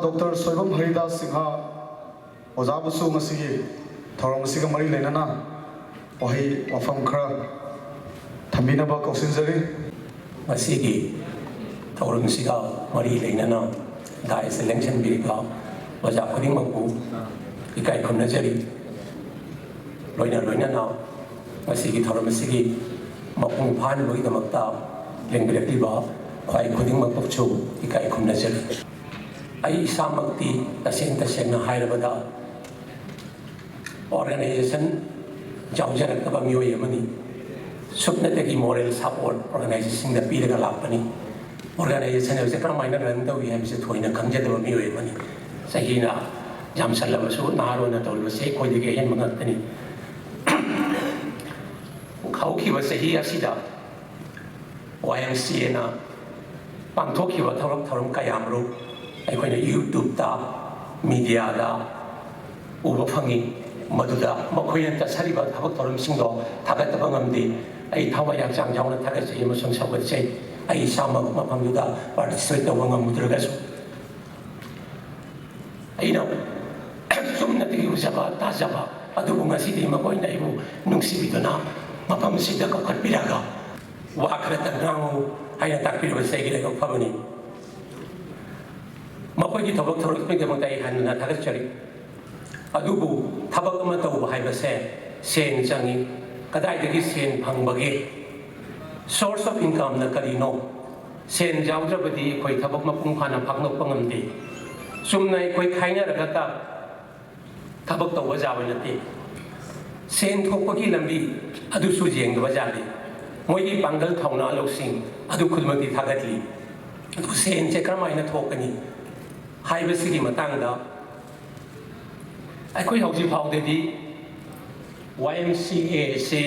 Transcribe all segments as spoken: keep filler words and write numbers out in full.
Doctor Soibam Haridas Singh ꯑꯣꯖꯥꯕꯨꯁꯨ ꯉꯁꯤꯒꯤ ꯊꯧꯔꯝ ꯑꯁꯤꯒ ꯃꯔꯤ ꯂꯩꯅꯅ ꯋꯥꯍꯩ ꯋꯥꯐꯝ ꯈꯔ ꯊꯝꯕꯤꯅꯕ ꯀꯧꯁꯤꯟꯖꯔꯤ꯫ ꯉꯁꯤꯒꯤ ꯊꯧꯔꯝꯁꯤꯒ ꯃꯔꯤ ꯂꯩꯅꯅ ꯗꯥꯏꯁꯇ ꯂꯦꯡꯁꯤꯟꯕꯤꯔꯤꯕ ꯑꯣꯖꯥ ꯈꯨꯗꯤꯡꯃꯛꯄꯨ ꯏꯀꯥꯏ ꯈꯨꯝꯅꯖꯔꯤ꯫ ꯂꯣꯏꯅ ꯂꯣꯏꯅꯅ ꯉꯁꯤꯒꯤ ꯊꯧꯔꯝ ꯑꯁꯤꯒꯤ ꯃꯄꯨꯡ ꯐꯥꯍꯟꯕꯒꯤꯗꯃꯛꯇ ꯂꯦꯡꯕꯤꯔꯛꯂꯤꯕ ꯈ꯭ꯋꯥꯏ ꯈꯨꯗꯤꯡꯃꯛꯄꯨꯁꯨ ꯏꯀꯥꯏ ꯈꯨꯝꯅꯖꯔꯤ꯫ ꯑꯩ ꯏꯁꯥꯃꯛꯇꯤ ꯇꯁꯦꯡ ꯇꯁꯦꯡꯅ ꯍꯥꯏꯔꯕꯗ ꯑꯣꯔꯒꯅꯥꯏꯖꯦꯁꯟ ꯌꯥꯎꯖꯔꯛꯇꯕ ꯃꯤꯑꯣꯏ ꯑꯃꯅꯤ꯫ ꯁꯨꯞꯅꯇꯒꯤ ꯃꯣꯔꯦꯜ ꯁꯄꯣꯔꯠ ꯑꯣꯔꯒꯅꯥꯏꯖꯦꯁꯟꯗ ꯄꯤꯔꯒ ꯂꯥꯛꯄꯅꯤ꯫ ꯑꯣꯔꯒꯅꯥꯏꯖꯦꯁꯟ ꯍꯥꯏꯕꯁꯦ ꯀꯔꯝꯍꯥꯏꯅ ꯔꯟ ꯇꯧꯏ ꯍꯥꯏꯕꯁꯦ ꯊꯣꯏꯅ ꯈꯪꯖꯗꯕ ꯃꯤꯑꯣꯏ ꯑꯃꯅꯤ꯫ ꯆꯍꯤꯅ ꯌꯥꯝꯁꯜꯂꯕꯁꯨ ꯅꯍꯥꯔꯣꯟꯅ ꯇꯧꯔꯤꯕꯁꯦ ꯑꯩꯈꯣꯏꯗꯒꯤ ꯑꯍꯦꯟꯕ ꯉꯥꯛꯇꯅꯤ꯫ ꯍꯧꯈꯤꯕ ꯆꯍꯤ ꯑꯁꯤꯗ ꯋꯥꯏ ꯑꯦꯝ ꯁꯤ ꯑꯦꯅ ꯄꯥꯡꯊꯣꯛꯈꯤꯕ ꯊꯕꯛ ꯊꯧꯔꯝ ꯀꯌꯥꯃꯔꯨꯝ ꯑꯩꯈꯣꯏꯅ ꯌꯨꯇ꯭ꯌꯨꯕꯇ, ꯃꯤꯗꯤꯌꯥꯗ ꯎꯕ ꯐꯪꯉꯤ꯫ ꯃꯗꯨꯗ ꯃꯈꯣꯏꯅ ꯆꯠꯊꯔꯤꯕ ꯊꯕꯛ ꯊꯧꯔꯝꯁꯤꯡꯗꯣ ꯊꯥꯒꯠꯇꯕ ꯉꯝꯗꯦ꯫ ꯑꯩ ꯊꯋꯥꯏ ꯍꯛꯆꯥꯡ ꯌꯥꯎꯅ ꯊꯥꯒꯠꯆꯔꯤ ꯑꯃꯁꯨꯡ ꯁꯧꯒꯠꯆꯩ꯫ ꯑꯩ ꯏꯁꯥꯃꯛ ꯃꯐꯝꯗꯨꯗ ꯄꯥꯔꯇꯤꯁꯤꯄꯦꯠ ꯇꯧꯕ ꯉꯝꯃꯨꯗ꯭ꯔꯒꯁꯨ꯫ ꯑꯩꯅ ꯆꯨꯝꯅꯇꯒꯤ ꯎꯖꯕ ꯇꯥꯖꯕ ꯑꯗꯨꯕꯨ ꯉꯁꯤꯗꯤ ꯃꯈꯣꯏꯅ ꯑꯩꯕꯨ ꯅꯨꯡꯁꯤꯕꯤꯗꯨꯅ ꯃꯐꯝꯁꯤꯗ ꯀꯧꯈꯠꯄꯤꯔꯒ ꯋꯥ ꯈꯔꯇꯪ ꯉꯥꯡꯉꯨ ꯍꯥꯏꯅ ꯇꯥꯛꯄꯤꯔꯕꯁꯦ ꯑꯩꯒꯤ ꯂꯥꯏꯕꯛ ꯐꯕꯅꯤ꯫ ꯃꯈꯣꯏꯒꯤ ꯊꯕꯛ ꯊꯧꯔꯝꯒꯤꯗꯃꯛꯇ ꯑꯩ ꯍꯟꯅ ꯊꯥꯒꯠꯆꯔꯤ꯫ ꯑꯗꯨꯕꯨ ꯊꯕꯛ ꯑꯃ ꯇꯧꯕ ꯍꯥꯏꯕꯁꯦ ꯁꯦꯟ ꯆꯪꯏ꯫ ꯀꯗꯥꯏꯗꯒꯤ ꯁꯦꯟ ꯐꯪꯕꯒꯦ? Source of incomeꯅ ꯀꯔꯤꯅꯣ? ꯁꯦꯟ ꯌꯥꯎꯗ꯭ꯔꯕꯗꯤ ꯑꯩꯈꯣꯏ ꯊꯕꯛ ꯃꯄꯨꯡ ꯐꯥꯅ ꯄꯥꯡꯊꯣꯛꯄ ꯉꯝꯗꯦ꯫ ꯆꯨꯝꯅ ꯑꯩꯈꯣꯏ ꯈꯥꯏꯅꯔꯒꯇ ꯊꯕꯛ ꯇꯧꯕ ꯌꯥꯕ ꯅꯠꯇꯦ꯫ ꯁꯦꯟ ꯊꯣꯛꯄꯒꯤ ꯂꯝꯕꯤ ꯑꯗꯨꯁꯨ ꯌꯦꯡꯗꯕ ꯌꯥꯗꯦ꯫ ꯃꯣꯏꯒꯤ ꯄꯥꯡꯒꯜ ꯊꯧꯅꯥ ꯂꯧꯁꯤꯡ ꯑꯗꯨ ꯈꯨꯗꯤꯡꯃꯛꯇꯤ ꯊꯥꯒꯠꯂꯤ꯫ ꯑꯗꯨ ꯁꯦꯟꯁꯦ ꯀꯔꯝꯍꯥꯏꯅ ꯊꯣꯛꯀꯅꯤ ꯍꯥꯏꯕꯁꯤꯒꯤ ꯃꯇꯥꯡꯗ ꯑꯩꯈꯣꯏ ꯍꯧꯖꯤꯛ ꯐꯥꯎꯗꯗꯤ ꯋꯥꯏ ꯑꯦꯝ ꯁꯤ ꯑꯦ ꯑꯁꯤ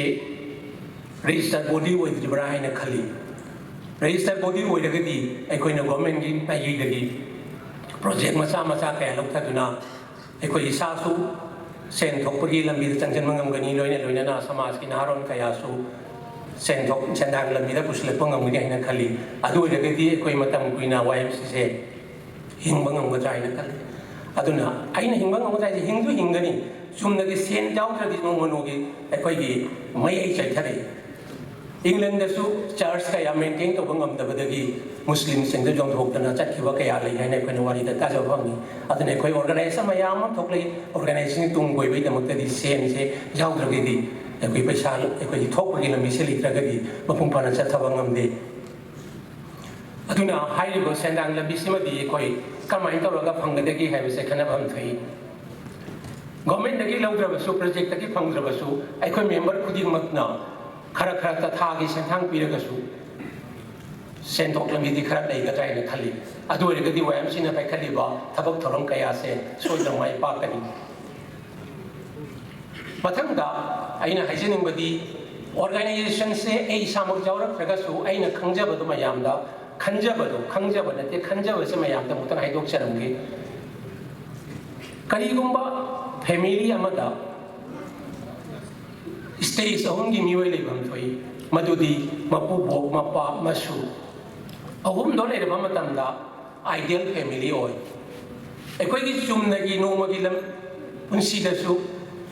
registered body ꯑꯣꯏꯗ꯭ꯔꯤꯕ꯭ꯔꯥ ꯍꯥꯏꯅ ꯈꯜꯂꯤ꯫ Registered body ꯑꯣꯏꯔꯒꯗꯤ ꯑꯩꯈꯣꯏꯅ ꯒꯣꯔꯃꯦꯟꯒꯤ ꯃꯥꯏꯀꯩꯗꯒꯤ ꯄ꯭ꯔꯣꯖꯦꯛ ꯃꯆꯥ ꯃꯆꯥ ꯀꯌꯥ ꯂꯧꯊꯗꯨꯅ ꯑꯩꯈꯣꯏ ꯏꯁꯥꯁꯨ ꯁꯦꯟ ꯊꯣꯛꯄꯒꯤ ꯂꯝꯕꯤꯗ ꯆꯪꯁꯤꯟꯕ ꯉꯝꯒꯅꯤ, ꯂꯣꯏꯅ ꯂꯣꯏꯅꯅ ꯁꯃꯥꯖꯀꯤ ꯅꯍꯥꯔꯣꯜ ꯀꯌꯥꯁꯨ ꯁꯦꯟꯊꯣꯛ ꯁꯦꯟꯗꯥꯡ ꯂꯝꯕꯤꯗ ꯄꯨꯁꯤꯜꯂꯛꯄ ꯉꯝꯒꯅꯤ ꯍꯥꯏꯅ ꯈꯜꯂꯤ꯫ ꯑꯗꯨ ꯑꯣꯏꯔꯒꯗꯤ ꯑꯩꯈꯣꯏ ꯃꯇꯝ ꯀꯨꯏꯅ ꯋꯥꯏ ꯑꯦꯝ ꯁꯤꯁꯦ ꯍꯤꯡꯕ ꯉꯝꯒꯗ꯭ꯔꯥ ꯍꯥꯏꯅ ꯈꯜꯂꯤ꯫ ꯑꯗꯨꯅ ꯑꯩꯅ ꯍꯤꯡꯕ ꯉꯝꯒꯗ꯭ꯔꯥ ꯍꯥꯏꯁꯦ, ꯍꯤꯡꯁꯨ ꯍꯤꯡꯒꯅꯤ, ꯆꯨꯝꯅꯒꯤ ꯁꯦꯟ ꯌꯥꯎꯗ꯭ꯔꯗꯤ ꯅꯣꯡꯃ ꯅꯣꯡꯃꯒꯤ ꯑꯩꯈꯣꯏꯒꯤ ꯃꯩ ꯆꯥꯏꯊꯔꯛꯏ꯫ ꯏꯪꯂꯦꯟꯗꯁꯨ ꯆꯔꯆ ꯀꯌꯥ ꯃꯦꯟꯇꯦꯟ ꯇꯧꯕ ꯉꯝꯗꯕꯗꯒꯤ ꯃꯨꯁꯂꯤꯝꯁꯤꯡꯗ ꯌꯣꯟꯊꯣꯛꯇꯅ ꯆꯠꯈꯤꯕ ꯀꯌꯥ ꯂꯩ ꯍꯥꯏꯅ ꯑꯩꯈꯣꯏꯅ ꯋꯥꯔꯤꯗ ꯇꯥꯖꯕ ꯐꯪꯉꯤ꯫ ꯑꯗꯨꯅ ꯑꯩꯈꯣꯏ ꯑꯣꯔꯒꯅꯥꯏꯖꯦꯁꯟ ꯃꯌꯥꯝ ꯑꯃ ꯊꯣꯛꯂꯛꯏ, ꯑꯣꯔꯒꯅꯥꯏꯖꯦꯁꯟꯒꯤ ꯇꯨꯡ ꯀꯣꯏꯕꯒꯤꯗꯃꯛꯇꯗꯤ ꯁꯦꯟꯁꯦ ꯌꯥꯎꯗ꯭ꯔꯒꯗꯤ ꯑꯩꯈꯣꯏ ꯄꯩꯁꯥ, ꯑꯩꯈꯣꯏꯒꯤ ꯊꯣꯛꯄꯒꯤ ꯂꯝꯕꯤꯁꯦ ꯂꯩꯇ꯭ꯔꯒꯗꯤ ꯃꯄꯨꯡ ꯐꯥꯅ ꯆꯠꯊꯕ ꯉꯝꯗꯦ꯫ ꯑꯗꯨꯅ ꯍꯥꯏꯔꯤꯕ ꯁꯦꯟꯗꯥꯡ ꯂꯝꯕꯤꯁꯤꯃꯗꯤ ꯑꯩꯈꯣꯏ ꯀꯃꯥꯏꯅ ꯇꯧꯔꯒ ꯐꯪꯒꯗꯒꯦ ꯍꯥꯏꯕꯁꯦ ꯈꯟꯅꯐꯝ ꯊꯣꯛꯏ꯫ ꯒꯣꯔꯃꯦꯟꯗꯒꯤ ꯂꯧꯗ꯭ꯔꯕꯁꯨ, ꯄ꯭ꯔꯣꯖꯦꯛꯇꯒꯤ ꯐꯪꯗ꯭ꯔꯕꯁꯨ, ꯑꯩꯈꯣꯏ ꯃꯦꯝꯕꯔ ꯈꯨꯗꯤꯡꯃꯛꯅ ꯈꯔ ꯈꯔ ꯊꯥꯒꯤ ꯁꯦꯟꯊꯥꯡ ꯄꯤꯔꯒꯁꯨ ꯁꯦꯟꯊꯣꯛ ꯂꯝꯕꯤꯗꯤ ꯈꯔ ꯂꯩꯒꯗ꯭ꯔꯥ ꯍꯥꯏꯅ ꯈꯜꯂꯤ꯫ ꯑꯗꯨ ꯑꯣꯏꯔꯒꯗꯤ ꯋꯥꯏ ꯑꯦꯝ ꯁꯤꯅ ꯄꯥꯏꯈꯠꯂꯤꯕ ꯊꯕꯛ ꯊꯧꯔꯝ ꯀꯌꯥꯁꯦ ꯁꯣꯏꯗꯅ ꯃꯥꯏ ꯄꯥꯛꯀꯅꯤ꯫ ꯃꯊꯪꯗ ꯑꯩꯅ ꯍꯥꯏꯖꯅꯤꯡꯕꯗꯤ, ꯑꯣꯔꯒꯅꯥꯏꯖꯦꯁꯟꯁꯦ ꯑꯩ ꯏꯁꯥꯃꯛ ꯌꯥꯎꯔꯛꯇ꯭ꯔꯒꯁꯨ ꯑꯩꯅ ꯈꯪꯖꯕꯗꯨ ꯃꯌꯥꯝꯗ, ꯈꯟꯖꯕꯗꯨ, ꯈꯪꯖꯕ ꯅꯠꯇꯦ, ꯈꯟꯖꯕꯁꯦ ꯃꯌꯥꯝꯗ ꯑꯃꯨꯛꯇꯪ ꯍꯥꯏꯗꯣꯛꯆꯔꯝꯒꯦ꯫ ꯀꯔꯤꯒꯨꯝꯕ ꯐꯦꯃꯤꯂꯤ ꯑꯃꯗ ꯁ꯭ꯇꯦꯖ ꯑꯍꯨꯝꯒꯤ ꯃꯤꯑꯣꯏ ꯂꯩꯐꯝ ꯊꯣꯛꯏ, ꯃꯗꯨꯗꯤ ꯃꯄꯨꯕꯣꯛ, ꯃꯄꯥ, ꯃꯁꯨ꯫ ꯑꯍꯨꯝꯗꯣ ꯂꯩꯔꯕ ꯃꯇꯝꯗ ꯑꯥꯏꯗꯤꯌꯦꯜ ꯐꯦꯃꯤꯂꯤ ꯑꯣꯏ꯫ ꯑꯩꯈꯣꯏꯒꯤ ꯆꯨꯝꯅꯒꯤ ꯅꯣꯡꯃꯒꯤ ꯂꯝ, ꯄꯨꯟꯁꯤꯗꯁꯨ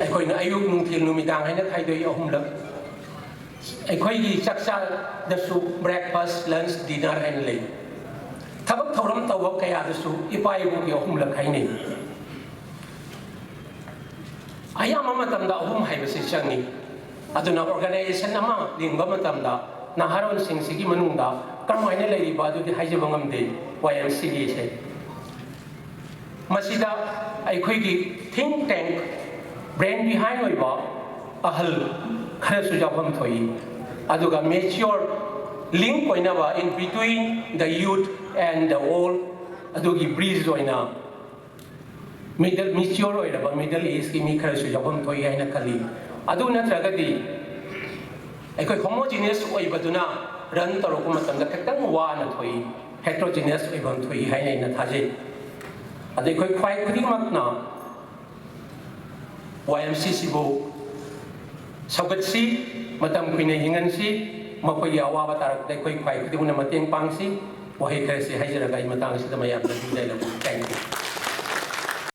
ꯑꯩꯈꯣꯏꯅ ꯑꯌꯨꯛ, ꯅꯨꯡꯊꯤꯜ, ꯅꯨꯃꯤꯗꯥꯡ ꯍꯥꯏꯅ ꯈꯥꯏꯗꯣꯛꯏ ꯑꯍꯨꯝꯂꯛ꯫ ꯑꯩꯈꯣꯏꯒꯤ ꯆꯥꯛꯆꯥꯗꯁꯨ ꯕ꯭ꯔꯦꯛꯐꯥꯁ, ꯂꯟꯁ, ꯗꯤꯅꯔ ꯍꯥꯏꯅ ꯂꯩ꯫ ꯊꯕꯛ ꯊꯧꯔꯝ ꯇꯧꯕ ꯀꯌꯥꯗꯁꯨ ꯏꯄꯥ ꯏꯄꯨꯒꯤ ꯑꯍꯨꯝꯂꯛ ꯍꯥꯏꯅꯩ꯫ ꯑꯌꯥꯝꯕ ꯃꯇꯝꯗ ꯑꯍꯨꯝ ꯍꯥꯏꯕꯁꯤ ꯆꯪꯏ꯫ ꯑꯗꯨꯅ ꯑꯣꯔꯒꯅꯥꯏꯖꯦꯁꯟ ꯑꯃ ꯂꯤꯡꯕ ꯃꯇꯝꯗ ꯅꯍꯥꯔꯣꯜꯁꯤꯡꯁꯤꯒꯤ ꯃꯅꯨꯡꯗ ꯀꯔꯝꯍꯥꯏꯅ ꯂꯩꯔꯤꯕ ꯑꯗꯨꯗꯤ ꯍꯥꯏꯖꯕ ꯉꯝꯗꯦ꯫ ꯋꯥꯏ ꯑꯦꯝ ꯁꯤꯒꯤꯁꯦ, ꯃꯁꯤꯗ ꯑꯩꯈꯣꯏꯒꯤ ꯊꯤꯡ ꯇꯦꯡ, ꯕ꯭ꯔꯦꯟ ꯕꯤꯍꯥꯏꯟ ꯑꯣꯏꯕ ꯑꯍꯜ ꯈꯔꯁꯨ ꯌꯥꯎꯐꯝ ꯊꯣꯛꯏ꯫ ꯑꯗꯨꯒ ꯃꯦꯆꯤꯌꯣꯔ, ꯂꯤꯡ ꯑꯣꯏꯅꯕ, in between the youth and the old, ꯑꯗꯨꯒꯤ ꯕ꯭ꯔꯤꯖ ꯑꯣꯏꯅ ꯃꯤꯗꯜ, ꯃꯦꯆꯤꯌꯣꯔ ꯑꯣꯏꯔꯕ ꯃꯤꯗꯜ ꯑꯦꯖꯀꯤ ꯃꯤ ꯈꯔꯁꯨ ꯌꯥꯎꯐꯝ ꯊꯣꯛꯏ ꯍꯥꯏꯅ ꯈꯜꯂꯤ꯫ ꯑꯗꯨ ꯅꯠꯇ꯭ꯔꯒꯗꯤ ꯑꯩꯈꯣꯏ ꯍꯣꯃꯣꯖꯤꯅꯤꯌꯁ ꯑꯣꯏꯕꯗꯨꯅ ꯔꯟ ꯇꯧꯔꯛꯄ ꯃꯇꯝꯗ ꯈꯤꯇꯪ ꯋꯥꯅ ꯊꯣꯛꯏ, ꯍꯦꯇ꯭ꯔꯣꯖꯤꯅꯤꯌꯁ ꯑꯣꯏꯐꯝ ꯊꯣꯛꯏ ꯍꯥꯏꯅ ꯑꯩꯅ ꯊꯥꯖꯩ꯫ ꯑꯗ ꯑꯩꯈꯣꯏ ꯈ꯭ꯋꯥꯏ ꯈꯨꯗꯤꯡꯃꯛꯅ ꯋꯥꯏ ꯑꯦꯝ ꯁꯤꯁꯤꯕꯨ ꯁꯧꯒꯠꯁꯤ, ꯃꯇꯝ ꯀꯨꯏꯅ ꯍꯤꯡꯍꯟꯁꯤ, ꯃꯈꯣꯏꯒꯤ ꯑꯋꯥꯕ ꯇꯥꯔꯛꯄꯗ ꯑꯩꯈꯣꯏ ꯈ꯭ꯋꯥꯏ ꯈꯨꯗꯤꯡꯃꯛꯅ ꯃꯇꯦꯡ ꯄꯥꯡꯁꯤ꯫ ꯋꯥꯍꯩ ꯈꯔꯁꯤ ꯍꯥꯏꯖꯔꯒ ꯑꯩ ꯃꯇꯥꯡ ꯑꯁꯤꯗ ꯃꯌꯥꯝꯗ ꯕꯤꯗꯥꯏ ꯂꯧꯖꯒꯦ꯫